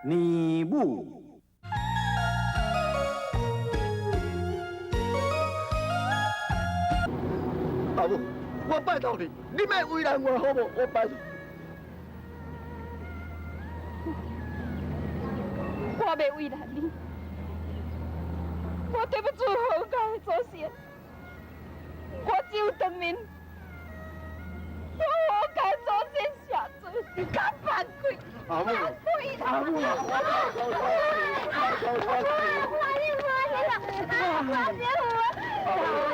年母。阿母，我拜託你，你莫為難我好無？我拜託。我袂為難你，我對不住何家的祖先，我只有當面，我何家祖先下罪，較犯規，阿母，阿母，哎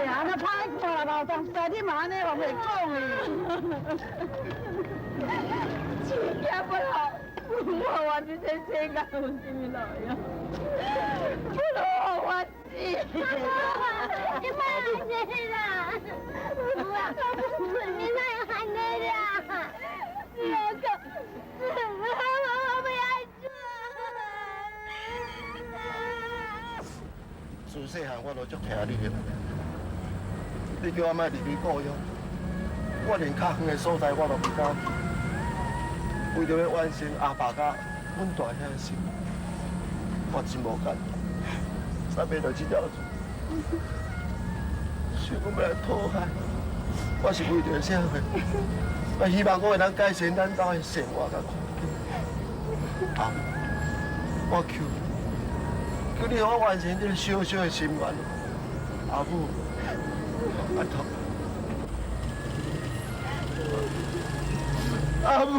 呀，那歹看啦，老東西，你嘛按呢予伊講哩。錢行不好，我活佇這世間有啥物路用？不如予我死。你莫按呢啦，你莫按呢啦，老公，我欲按怎？自細漢我都足疼你的，你叫我莫離開故鄉，我連較遠的所在我都毋敢去，為著欲完成阿爸佮阮大兄的心，我真無簡單，才賣著這條厝，想講欲來討海，我是為著啥物？我希望我會當改善咱兜的生活佮環境。阿母，我求你，求你予我完成這个小小的心願。阿母，拜託。阿母，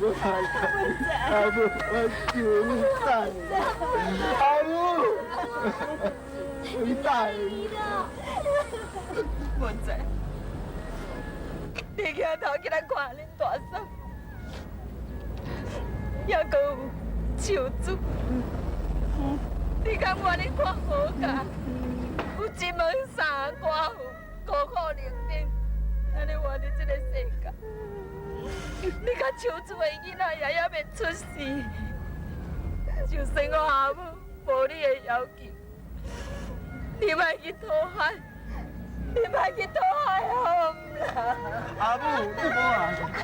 我拜託，阿母，我求你等，阿母，你等。文仔，你徛頭起來看恁大嫂，猶閣有樹主，你敢願意看何家有一門三寡婦，孤苦伶仃，按呢活佇這个世間？你佮樹主的囡仔也猶未出世，就算我阿母無你的要求，你莫去討海，你莫去討海好毋啦？阿母，你無啊？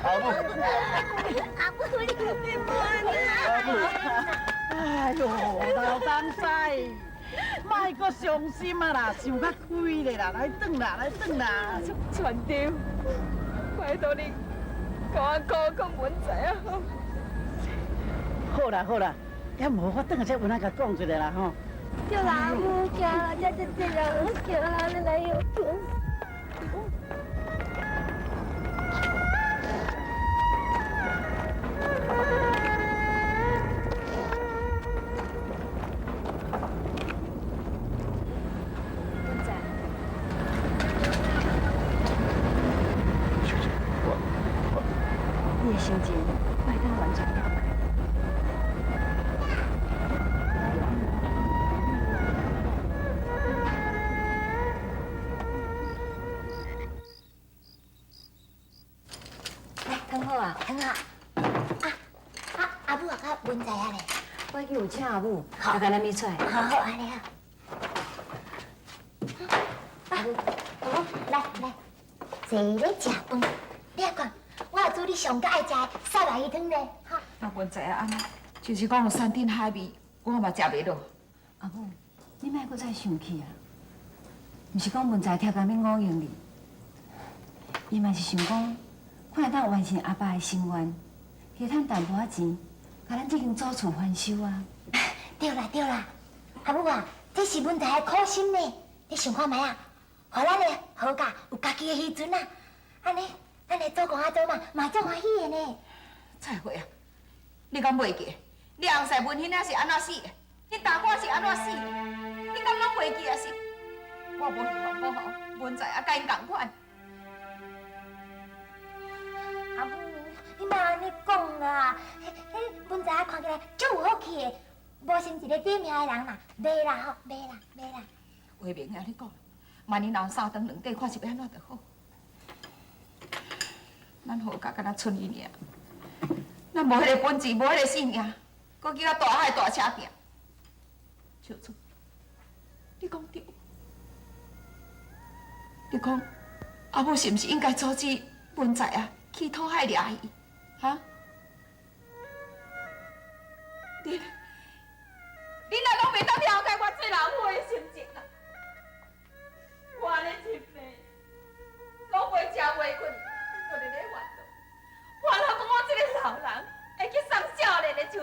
阿母，阿母，你你無阿母。哎喲，老東西，莫閣傷心啊啦，想較開咧啦，來轉啦，來轉啦。船長，拜託你，共我講講文才啊好。好啦好啦，也無我轉來才有哪共講一下啦吼。對啦，阿母，行啦，這這這人，行啦，你來休睏。文才，我你的心情我會當完全了解。來，湯好啊，湯好。啊啊，阿母啊，佮文才啊咧。我去有請阿母，來共咱咪出來。好好，按呢好。阿母，來來，坐咧食飯。你來看，我有煮你上佮愛食的沙拉魚湯咧，哈。啊，文才啊，按呢，就是講有山珍海味，我嘛食袂落。阿母，你莫閣再生氣啊！毋是講文才刁工欲忤逆你，伊嘛是想講，看會當完成阿爸的心願，加趁淡薄仔錢，共咱這間祖厝翻修啊。對啦對啦，阿母啊，這是文才的苦心呢。你想看覓啊？予咱的何家有家己的漁船啊，按呢，咱的祖公阿祖媽嘛足歡喜的呢。彩花啊，你敢袂記？你翁婿文興仔是按怎死的？你大哥是按怎死的？你敢攏袂記啊？是？我無希望講吼，文才啊，佮𪜶仝款。阿母，你莫按呢講啦，彼文才啊看起來足有福氣的，無像一個短命的人啦，袂啦吼，袂啦，袂啦。話明按呢講，萬一若有三長兩短，看是欲按怎就好。咱何家敢若賰伊爾，咱無彼个本錢，無彼个性命，閣去佮大海大車拼。秀珠，你講對。你講阿母是毋是應該阻止文才啊去討海掠魚？哈？你？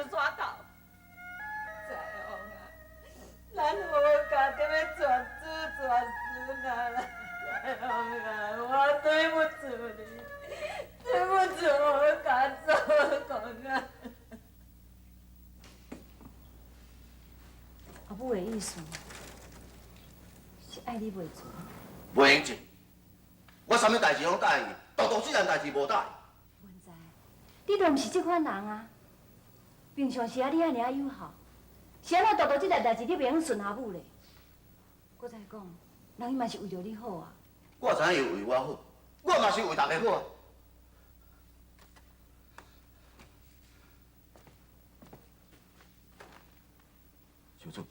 山头。在王啊，咱何家得欲传子传孙啊啦！在王啊，我对不住你，对不住何家祖公啊！阿母的意思是爱你袂做。袂用得，我啥物代志拢答应伊，独独这件代志无答应。文才，你都毋是这款人啊！平常时啊，你遐尔仔友好，是按怎独独这件代志你袂用顺阿母咧？阁再讲，人伊嘛是为著你好啊。我知影伊为我好，我嘛是为大家好啊。秀珠，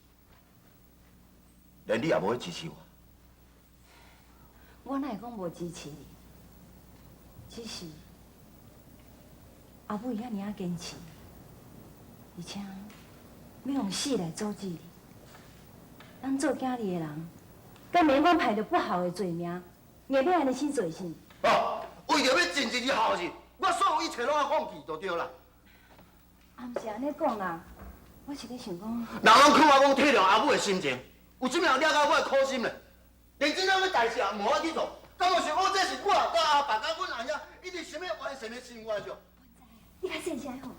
连你也无去支持我。我哪会讲无支持你？只是阿母伊遐尔仔坚持，而且欲用死来阻止你。咱做囝儿的人，敢袂用讲歹著不孝的罪名，硬欲按呢生做是？哦，为著欲尽一字孝字，我所有一切拢爱放弃就对啦。也毋是按呢讲啦，我是咧想讲，人拢劝我讲体谅阿母的心情，有啥物人了解我的苦心咧？连这种的代志也无法去做，敢无想讲这是我佮阿爸佮阮阿兄一直想欲完成的心愿上。你较细声好。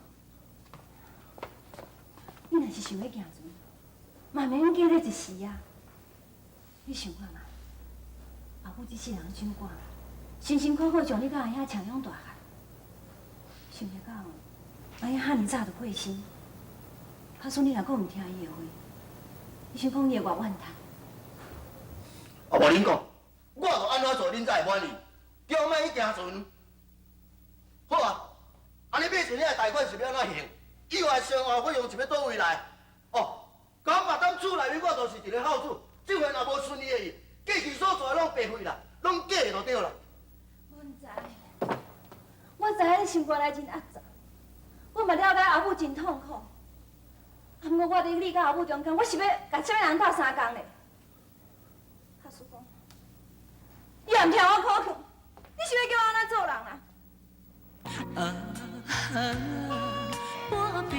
你若是想欲行船，嘛袂用经过一时啊。你想看觅，阿母这世人掌管，辛辛苦苦将你佮阿兄长养大汉，想袂到阿兄遐尔早就过身，假使你若阁毋听伊的话，你想讲伊会偌怨叹？啊，无恁讲，我著按怎做，恁才会满意？叫我莫去行船。好啊，按呢买船遐贷款是欲按怎还？以后的生活费用是欲佗位来？哦，感觉当厝内面我就是一个孝子，这回若无顺伊的意，过去所做的拢白费啦，拢假的就对啦。文才，我知影你心肝内真压榨，我嘛了解阿母真痛苦。啊，毋过我伫你佮阿母中间，我是欲共啥物人斗相共咧？假使讲，你也毋听我苦劝，你是欲叫我按怎做人啊？啊，半瓶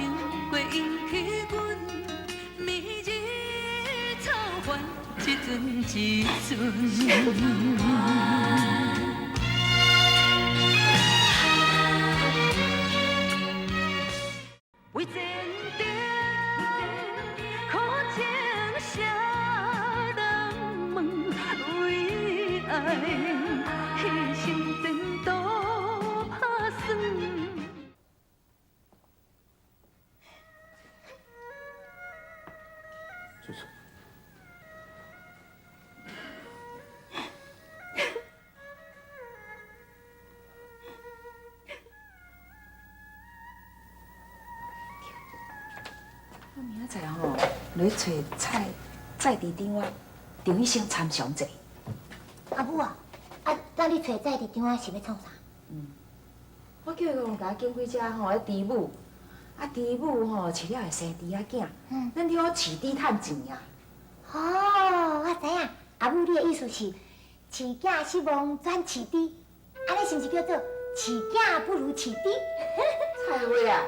过引起阮暝日草原一阵一阵。为前程，苦情谁人问？为爱牺牲前途拍算。叔叔，我明仔载吼，落去揣蔡蔡市长啊，张医生参详者。阿母啊，啊，那你揣蔡市长啊是欲创啥？我叫伊讲，共我拣几只吼，彼猪母，啊猪母吼饲了会生猪仔囝，咱著好饲猪趁钱啊。哦，我知影，阿母你的意思是饲囝失望转饲猪，按呢是毋是叫做饲囝不如饲猪？蔡慧啊，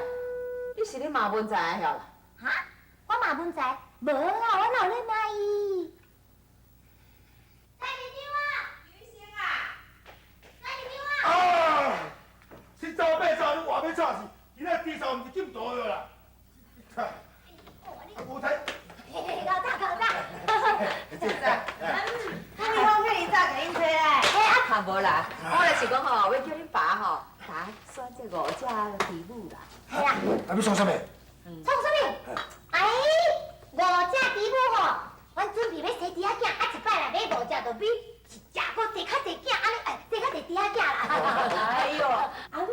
你是咧骂文才的晓啦？哈？我骂文才？无啦，我哪有咧骂伊？蔡市长啊！医生啊！蔡市长啊！啊！七早八早你话欲吵死，今仔猪草毋是禁毒的啦。啊，无才。够早够早。早。啊，你讲遐尔早共𪜶揣来？啊，无啦，我就是讲吼，欲叫恁爸吼，共我选这五只猪母啦。嘿啦。啊，欲创啥物？创啥物？哎，五只猪母吼，阮准备欲生猪仔囝，啊一摆若买五只，就比一只阁生较济囝，按呢哎，生较济猪仔囝啦。哎哟，阿母，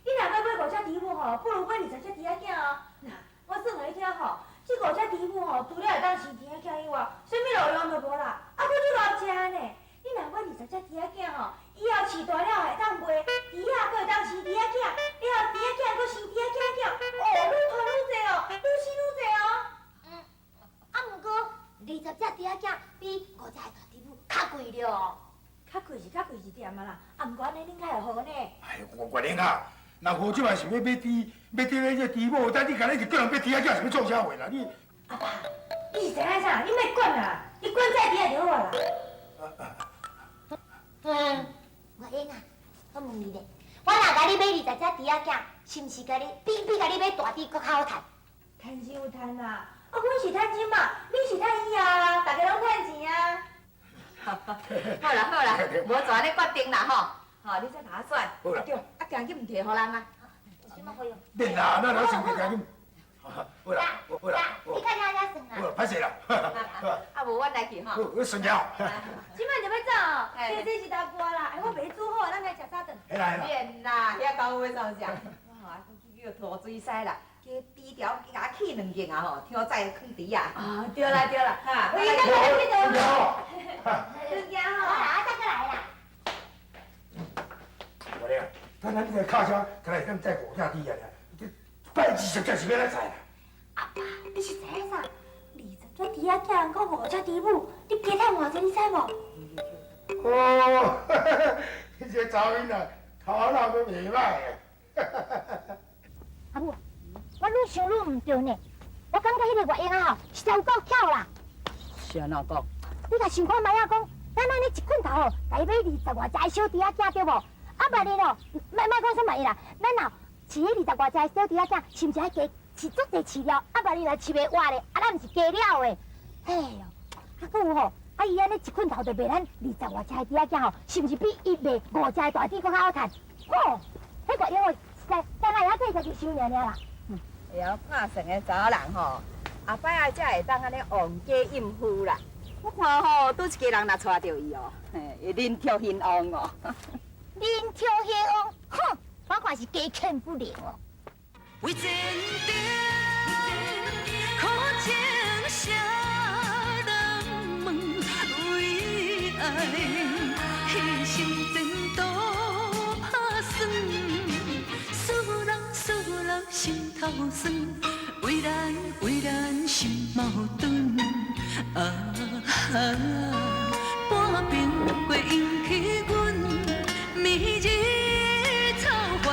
你若欲买五只猪母吼，不如买20只猪仔囝哦。那我算予你听吼，这五只猪母吼，除了会当生猪仔囝以外，啥物路用都无啦，啊，阁足偌食呢。你若买20只猪仔囝吼，以后饲大了会当卖，猪仔阁会当生猪仔囝，了后猪仔囝阁生猪仔囝囝，哦，愈拖愈济哦，愈生愈济哦。啊，毋过20只猪仔囝比5只大猪母较贵了。较贵是较贵一点仔啦，啊，毋过按呢恁较会好呢。哎，我我恁啊，若无这摆是欲买猪，买猪咧这猪母，但你敢若一直叫人买猪仔囝，是欲创啥货啦？你阿爸，你是知影啥？你莫管啦，你管载猪仔就好啊啦。嗯，我英啊，我问你咧，我若共你买二十只猪仔囝，是毋是共你比共你买大猪阁较好趁？趁钱有趁啦，啊，阮是趁钱嘛，你是趁伊啊，大家拢趁钱啊。好啦好啦，无做按呢决定啦吼，吼，你再共我选。好啦。对，啊，定金毋提予人啊。免啦，咱老先提定金。好啦，好啦，你看遐遐算啊。好，歹势啦。啊，无阮来去吼。好，我顺了。这摆就欲走，这是大锅啦，哎，我袂煮好，咱来食早顿。来啦。免啦，遐狗欲创啥？我吼去叫拖水师啦。加猪条，加共我起两斤啊吼，听早囥伫啊。啊，对啦对啦，哈，喂，咱来去倒。回家吼。好啦，啊，再阁来啦。我咧，咱咱这个卡车，敢若会当载五只猪啊？这摆二十只是欲按怎载啦？阿爸，你是知影啥？二十只猪仔囝，阁五只猪母，你加趁偌济，你知无？哦，你这查某囡仔头脑阁袂歹。阿母，我愈想愈毋对呢。我感觉彼个月英仔吼，实在有够巧啦。是按怎讲？你共想看觅仔讲，咱按呢一棍头吼，共伊买二十外只的小猪仔囝对无？啊，万一哦，莫莫讲啥万一啦，咱若饲彼二十外只的小猪仔囝，是毋是爱加饲足济饲料？啊，万一若饲袂活咧，啊，咱毋是加了的。哎哟，啊，阁有吼，啊，伊按呢一棍头就卖咱二十外只的猪仔囝吼，是毋是比伊卖五只的大猪阁较好趁？吼，彼个英哦，实在，咱会晓替家己想尔尔啦。会晓拍算的查某人吼，后摆啊才会当按呢旺家应付啦。我看吼，拄一家人若娶著伊哦，嘿，会人畜兴旺哦。人畜兴旺，哼，我看是加欠不了哦。为前程，苦情谁人问？为爱牺牲前途拍算，输人输人心头酸，为咱为咱心矛盾。啊，半暝过引起阮，暝日草原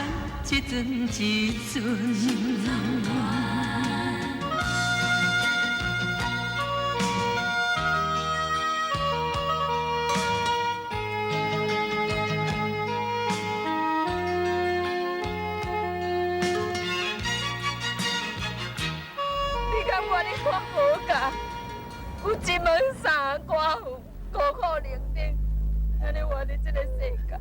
一阵一阵。你敢愿意看好价？有一门三寡妇，孤苦伶仃，按呢活伫这个世界。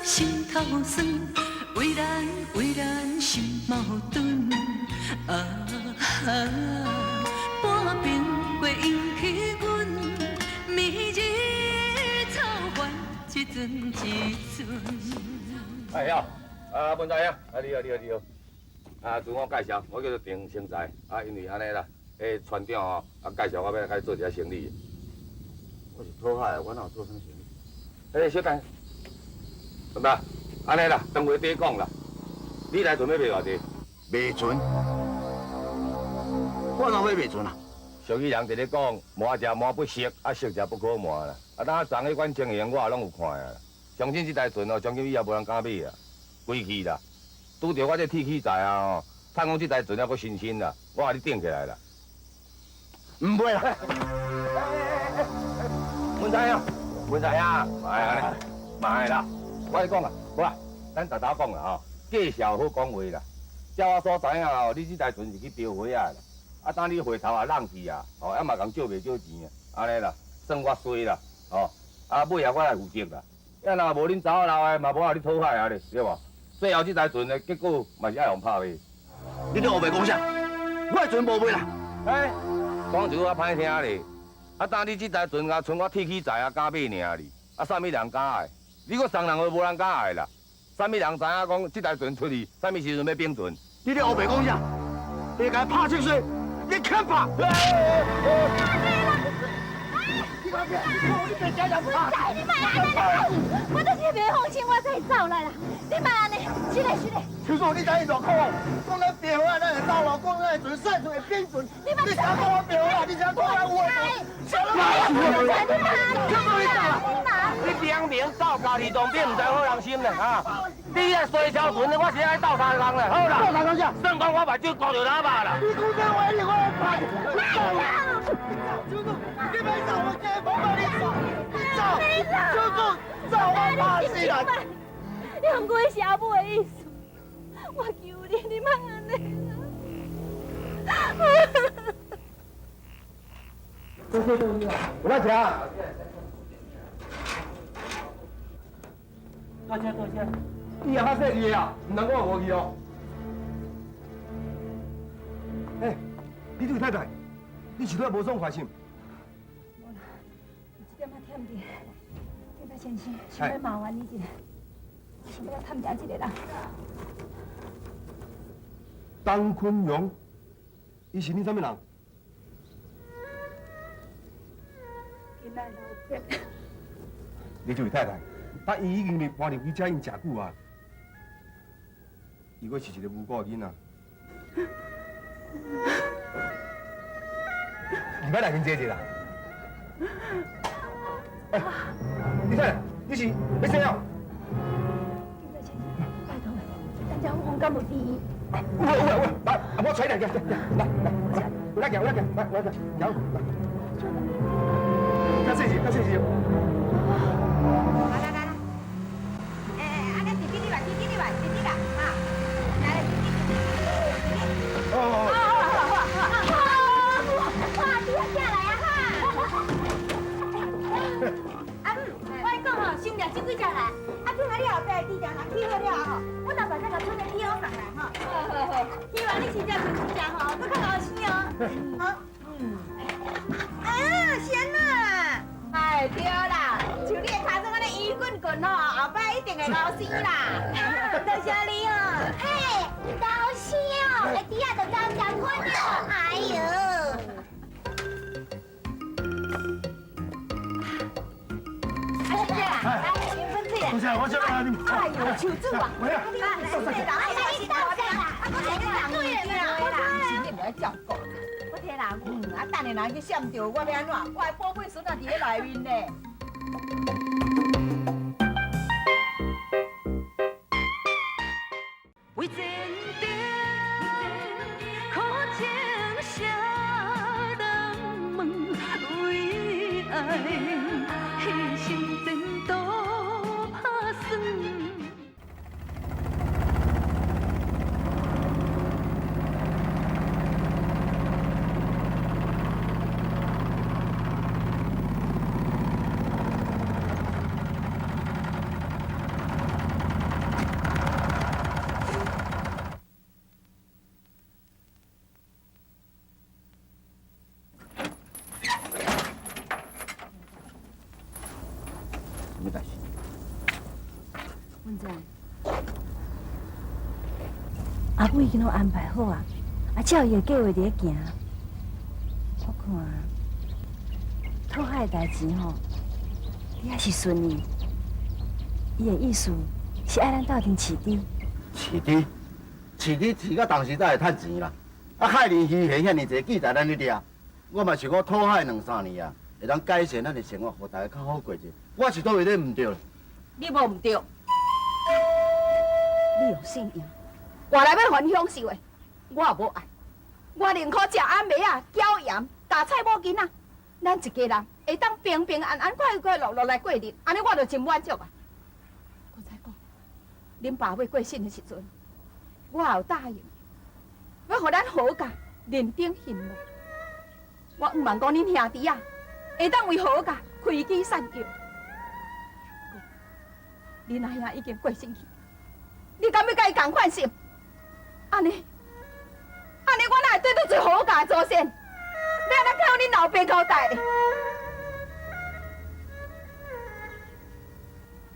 心头酸，为咱为咱心矛盾。啊，半暝过引起阮，暝日草原一阵一阵。哎呀，啊文才啊，啊你好你好你好。啊，自我介绍，我叫做陈成才。啊，因为按呢啦，彼船长吼，啊介绍我欲来做一下生意。我是讨海的，我哪有做啥物生意？哎，小等，怎么？按呢啦，长话短讲啦。你来船欲卖偌济？卖船？我哪欲卖船啊？俗语人伫咧讲，磨者磨不熟，啊熟者不可磨啦。啊，当昨彼款情形，我也拢有看啊。相信这台船哦，将今以后无人敢买啊，归去啦。拄著我这铁器材啊吼，趁讲这台船犹阁新鲜啦，我共你顶起来啦。毋卖啦！文才啊，文才啊，莫按呢，莫啦，我共你讲啊，无啦，咱沓沓讲啦吼，介绍好讲话啦。照我所知影吼，你这台船是去钓鱼仔啦，啊，当你回头也浪去啊，吼，啊嘛共借袂少钱啊，按呢啦，算我衰啦，吼，啊尾仔我来负责啦。啊，若无恁查某老的，嘛无法你讨海啊咧，对无？最后这台船的结果嘛是爱予人拍卖。你咧乌白讲啥？我的船无卖啦。哎，讲一句较歹听咧，啊，当你这台船啊，賰我铁器材啊敢买尔哩，啊，啊，啥物人敢愛？你閣送人就無人敢愛啦。啥物人知影講這台船出去，啥物時陣欲冰船？你咧烏白講啥？你共伊拍七歲，你肯拍？你別這樣拍！你莫按呢啦！我就是袂放心，我才走來啦。你莫按呢，是嘞是嘞。邱叔，你知影偌苦？講咱白花，咱會走路；講咱的船驶出會變船。你啥講我白花？你啥講我有話？你你明明走家己当兵，毋知好人心咧哈！你遐衰小船，我是爱斗相共咧，好啦。斗相共啥？算讲我目睭糊著喇叭啦。你讲这话，你我会拍。你走，邱叔，你莫走，我今日无把你走。你走，邱叔，走，我拍死人。你毋过是阿母的意思，我求你，你莫按呢啦。多谢多谢，有来吃。多谢多谢，你也较细腻啊，毋通讲我无去哦。哎，你这位太太，你是拄仔无爽快是？无啦，有一点仔忝伫，金仔先生，想欲麻烦你一下，想欲来探查这个人。陈坤荣，伊是恁啥物人？囡仔老爸。你这位太太。啊！伊已经伫搬入去遮已经诚久啊，伊阁是一个无辜的囡仔。你欲内面坐坐啦。哎，你睇，你是欲怎样？金仔先生，拜托，咱遮有敢有医院？有啊有啊有啊！来，我揣来，来来来来，有来行有来行，来来来，行来。较细致，较细致。来来来来，哎哎，安尼直直入来，直直入来，直直啦，哈，来来，直直直直直直。哦哦。好好好好好，哇，你遐寄来啊哈！阿母，我讲吼，先掠这几只来，啊，等下你后壁的猪条人起好了后吼，我老爸再共村的起好送来吼。好好好，希望你真正顺一只吼，阁较后生哦。好，嗯。啊，是按怎？哎，对啦，像你的跤爪按呢圆滚滚吼，后摆一定会老生啦。多谢你哦。嘿，老生哦，会猪仔就走食粉了。哎呦！阿姐啦，来，饮粉水啦。多谢，我先来啉。哎呦，手指啊！来啊，来，来，你倒水啦，啊，我提你人对啦，是你袂爱照顾。我提人，啊，等下人去闪著，我欲按怎？我的宝贝孙仔伫咧内面呢。为前程，苦情谁人问？为爱牺牲前途拍算。什么代志？文在，阿母已经拢安排好啊，啊，照伊的计划伫咧行。我看讨海的代志吼，你还是顺利。伊的意思是爱咱斗阵饲猪。饲猪，饲猪饲到当时才会趁钱啦。啊，海里鱼虾遐尔济，记在咱咧掠。我嘛想讲讨海两三年啊，会当改善咱的生活，予大家较好过者。我是佗位咧毋对？你无毋对，你用信用，外来欲予𪜶享受的，我也无爱。我宁可食暗暝仔、饺盐、加菜某囡仔，咱一家人会当平平安安、快快乐乐来过日，按呢我就真满足啊。阁再讲，恁爸欲过身的时阵，我也有答应，欲予咱何家认定兴旺。我向望讲恁兄弟仔会当为何家开枝散叶。恁阿兄已经过身去，你敢欲佮伊仝款心？按呢，按呢，我哪会对得住何家的祖先？你按怎向恁老爸交代？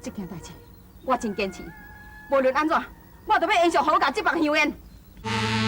這件代誌，我真堅持，無論按怎，我都欲延續何家這幅香煙。